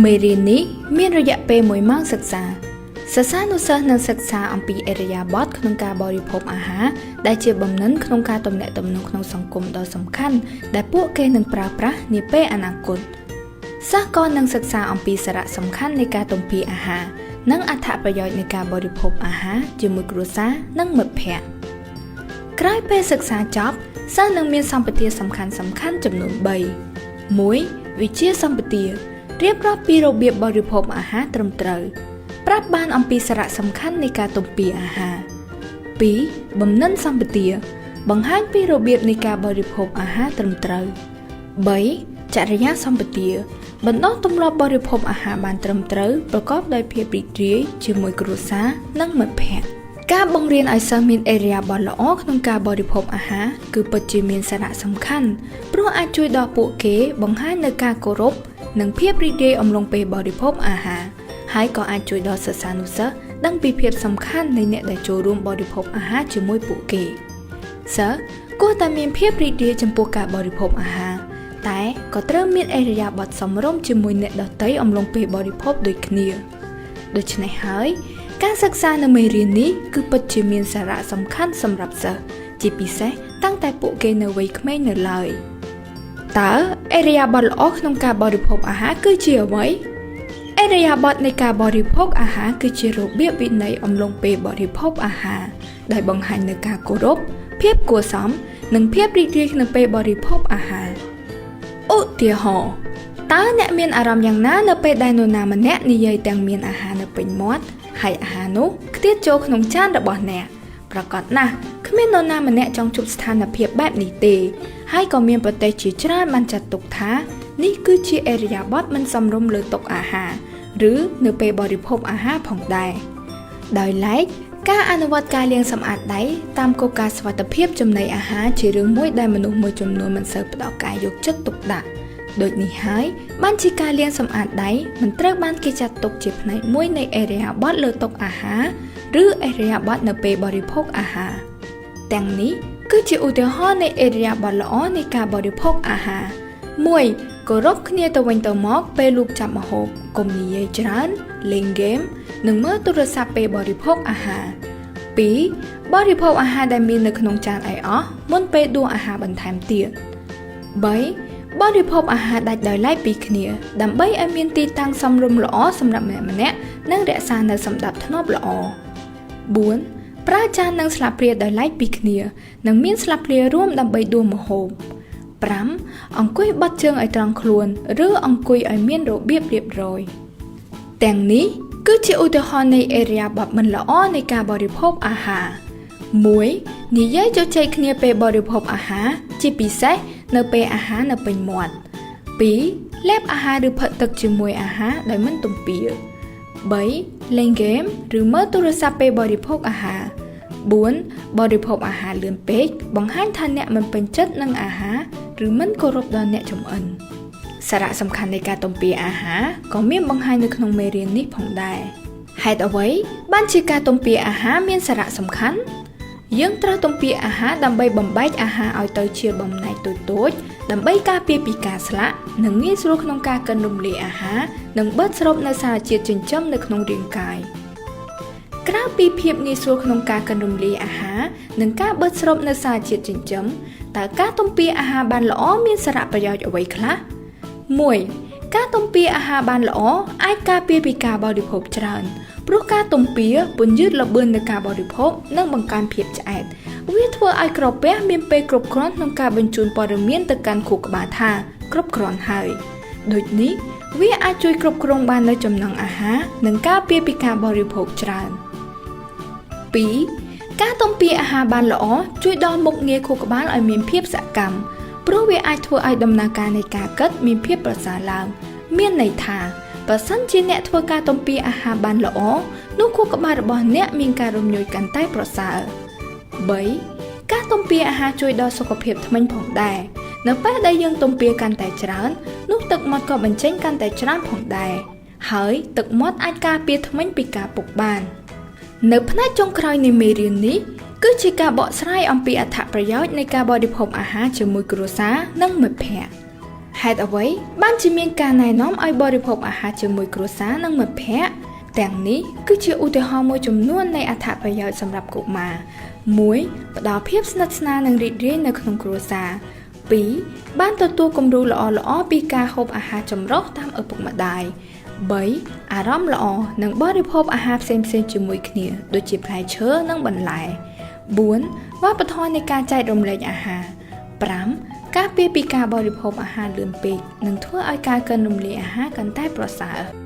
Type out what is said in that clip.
មេរៀននេះមានរយៈពេល1ម៉ោងសិក្សាសិស្សានុសិស្សនឹងសិក្សាអំពីឥរិយាបថក្នុងការបរិភោគអាហារដែលជាបំណិនក្នុងការទំនាក់ទំនងក្នុងសង្គមដ៏សំខាន់ដែលពួកគេនឹងប្រើប្រាស់នាពេលអនាគតសិស្សក៏នឹងសិក្សាអំពីសារៈសំខាន់នៃការទំពាអាហារនិងអត្ថប្រយោជន៍នៃការបរិភោគអាហារជាមួយគ្រួសារនិងមិត្តភ័ក្តិក្រោយពេលសិក្សាចប់សិស្សនឹងមានសម្បទាសំខាន់ៗចំនួន3 1វិជាសម្បទារៀបរាប់ពីរបៀបបរិភោគអាហារត្រឹមត្រូវប្រាប់បានអំពីសារៈសំខាន់នៃការទំពាអាហារ2បំណិនសម្បទាបង្ហាញពីរបៀបនៃការបរិភោគអាហារត្រឹមត្រូវ3ចរិយាសម្បទាបណ្ដុះទម្លាប់បរិភោគអាហារបានត្រឹមត្រូវប្រកបដោយភាពរីករាយជាមួយគ្រួសារនិងមិត្តភ័ក្តិការបង្រៀនឲ្យសិស្សមានឥរិយាបថល្អក្នុងការបរិភោគអាហារគឺពិតជាមានសារៈសំខាន់ព្រោះអាចជួយដល់ពួកគេបង្ហាញនូវការគោរពនិងភាពរីករាយអំឡុងពេលបរិភោគអាហារហើយក៏អាចជួយដល់សិស្សានុសិស្សដឹងពីភាពសំខាន់នៃអ្នកដែលចូលរួមបរិភោគអាហារជាមួយពួកគេសិស្សគួរតែមានភាពរីករាយចំពោះការបរិភោគអាហារតែក៏ត្រូវមានឥរិយាបថសមរម្យជាមួយអ្នកដទៃអំឡុងពេលបរិភោគដូចគ្នាដូច្នេះហើយការសិក្សានៅមេរៀននេះគឺពិតជាមានសារៈសំខាន់សម្រាប់សិស្សជាពិសេសតាំងតែពួកគេនៅវ័យក្មេងនៅឡើយតើឥរិយាបថល្អក្នុងការបរិភោគអាហារគឺជាអ្វីឥរិយាបថនៃការបរិភោគអាហារគឺជារបៀបវិន័យអំឡុងពេលបរិភោគអាហារដែលបង្ហាញនូវការគោរពភាពគួរសមនិងភាពរីករាយក្នុងពេលបរិភោគអាហារឧទាហរណ៍តើអ្នកមានអារម្មណ៍យ៉ាងណានៅពេលដែលនរណាម្នាក់និយាយទាំងមានអាហារនៅពេញមាត់ហើយអាហារនោះខ្ទាតចូលក្នុងចានរបស់អ្នកប្រាកដណាស់គ្មាននរណាម្នាក់ចង់ជួបស្ថានភាពបែបនេះទេហើយក៏មានប្រទេសជាច្រើនបានចាត់ទុកថានេះគឺជាឥរិយាបថមិនសមរម្យលើតុអាហារឬនៅពេលបរិភោគអាហារផងដែរដោយឡែកការអនុវត្តការលាងសម្អាតដៃតាមគោលការណ៍សុវត្ថិភាពចំណីអាហារជារឿងមួយដែលមនុស្សមួយចំនួនមិនសូវផ្ដល់ការយកចិត្តទុកដាក់ដូចនេះហើយបានជាការលាងសម្អាតដៃមិនត្រូវបានគេចាត់ទុកជាផ្នែកមួយនៃឥរិយាបថលើតុអាហារឬឥរិយាបថនៅពេលបរិភោគអាហារទាំងនេះគឺជាឧទាហរណ៍នៃឥរិយាបថល្អនៃការបរិភោគអាហារ1គោរពគ្នាទៅវិញទៅមកពេលលូកចាប់ម្ហូបកុំនិយាយច្រើនលេងហ្គេមនិងមើលទូរស័ព្ទពេលបរិភោគអាហារ2បរិភោគអាហារដែលមាននៅក្នុងចានឲ្យអស់មុនពេលដួសអាហារបន្ថែមទៀត3បរិភោគអាហារដាច់ដោយឡែកពីគ្នាដើម្បីឲ្យមានទីតាំងសមរម្យល្អសម្រាប់ម្នាក់ៗនិងរក្សានូវសណ្ដាប់ធ្នាប់ល្អ4ប្រើចាននិងស្លាបព្រាដោយឡែកពីគ្នានិងមានស្លាបព្រារួមដើម្បីដួសម្ហូប5អង្គុយបត់ជើងឲ្យត្រង់ខ្លួនឬអង្គុយឲ្យមានរបៀបរៀបរយទាំងនេះគឺជាឧទាហរណ៍នៃឥរិយាបថមិនល្អនៃការបរិភោគអាហារ1និយាយជជែកគ្នាពេលបរិភោគអាហារជាពិសេសនៅពេលអាហារនៅពេញមាត់2លេបអាហារឬផឹកទឹកជាមួយអាហារដោយមិនទំពា3លេងហ្គេមឬមើលទូរស័ព្ទពេលបរិភោគអាហារ4បរិភោគអាហារលឿនពេកបង្ហាញថាអ្នកមិនពេញចិត្តនឹងអាហារឬមិនគោរពដល់អ្នកចម្អិនសារៈសំខាន់នៃការទំពាអាហារក៏មានបង្ហាញនៅក្នុងមេរៀននេះផងដែរហេតុអ្វីបានជាការទំពាអាហារមានសារៈសំខាន់យើងត្រូវទំពាអាហារដើម្បីបំបែកអាហារឲ្យទៅជាបំណែកតូចៗដើម្បីការពារពីការស្លាកនិងងាយស្រួលក្នុងការកិនរំលាយអាហារនិងបឺតស្រូបនូវសារជាតិចិញ្ចឹមនៅក្នុងរាងកាយក្រៅពីភាពងាយស្រួលក្នុងការកិនរំលាយអាហារនិងការបឺតស្រូបនូវសារជាតិចិញ្ចឹមតើការទំពាអាហារបានល្អមានសារៈប្រយោជន៍អ្វីខ្លះ1ការទំពាអាហារបានល្អអាចការពារពីការបរិភោគច្រើនព្រោះការទំពាពន្យឺតល្បឿននៃការបរិភោគនិងបង្កើនភាពឆ្អែតវាធ្វើឲ្យក្រពះមានពេលគ្រប់គ្រាន់ក្នុងការបញ្ជូនព័ត៌មានទៅកាន់ខួរក្បាលថាគ្រប់គ្រាន់ហើយដូចនេះវាអាចជួយគ្រប់គ្រងបាននូវចំណង់អាហារនិងការពារពីការបរិភោគច្រើន2ការទំពាអាហារបានល្អជួយដល់មុខងារខួរក្បាលឲ្យមានភាពសកម្មព្រោះវាអាចធ្វើឲ្យដំណើរការនៃការគិតមានភាពប្រសើរឡើងមានន័យថាបើសិនជាអ្នកធ្វើការទំពាអាហារបានល្អនោះខួរក្បាលរបស់អ្នកមានការរំញោចកាន់តែប្រសើរ3ការទំពាអាហារជួយដល់សុខភាពធ្មេញផងដែរនៅពេលដែលយើងទំពាកាន់តែច្រើននោះទឹកមាត់ក៏បញ្ចេញកាន់តែច្រើនផងដែរហើយទឹកមាត់អាចការពារធ្មេញពីការពុកបាននៅផ្នែកចុងក្រោយនៃមេរៀននេះគឺជាការបកស្រាយអំពីអត្ថប្រយោជន៍នៃការបរិភោគអាហារជាមួយគ្រួសារនិងមិត្តភ័ក្តិ ហេតុអ្វីបានជាមានការណែនាំឲ្យបរិភោគអាហារជាមួយគ្រួសារនិងមិត្តភ័ក្តិទាំងនេះគឺជាឧទាហរណ៍មួយចំនួននៃអត្ថប្រយោជន៍សម្រាប់កុមារ1ផ្ដល់ភាពស្និទ្ធស្នាលនិងរីករាយនៅក្នុងគ្រួសារ2បានទទួលគំរូល្អៗពីការហូបអាហារចម្រុះតាមឪពុកម្ដាយ3អារម្មណ៍ល្អនិងបរិភោគអាហារផ្សេងៗជាមួយគ្នាដូចជាផ្លែឈើនិងបន្លែ4វប្បធម៌នៃការចែករំលែកអាហារ5ការពារពីការបរិភោគអាហារលឿនពេកនឹងធ្វើឲ្យការកិនរំលាយអាហារកាន់តែប្រសើរ។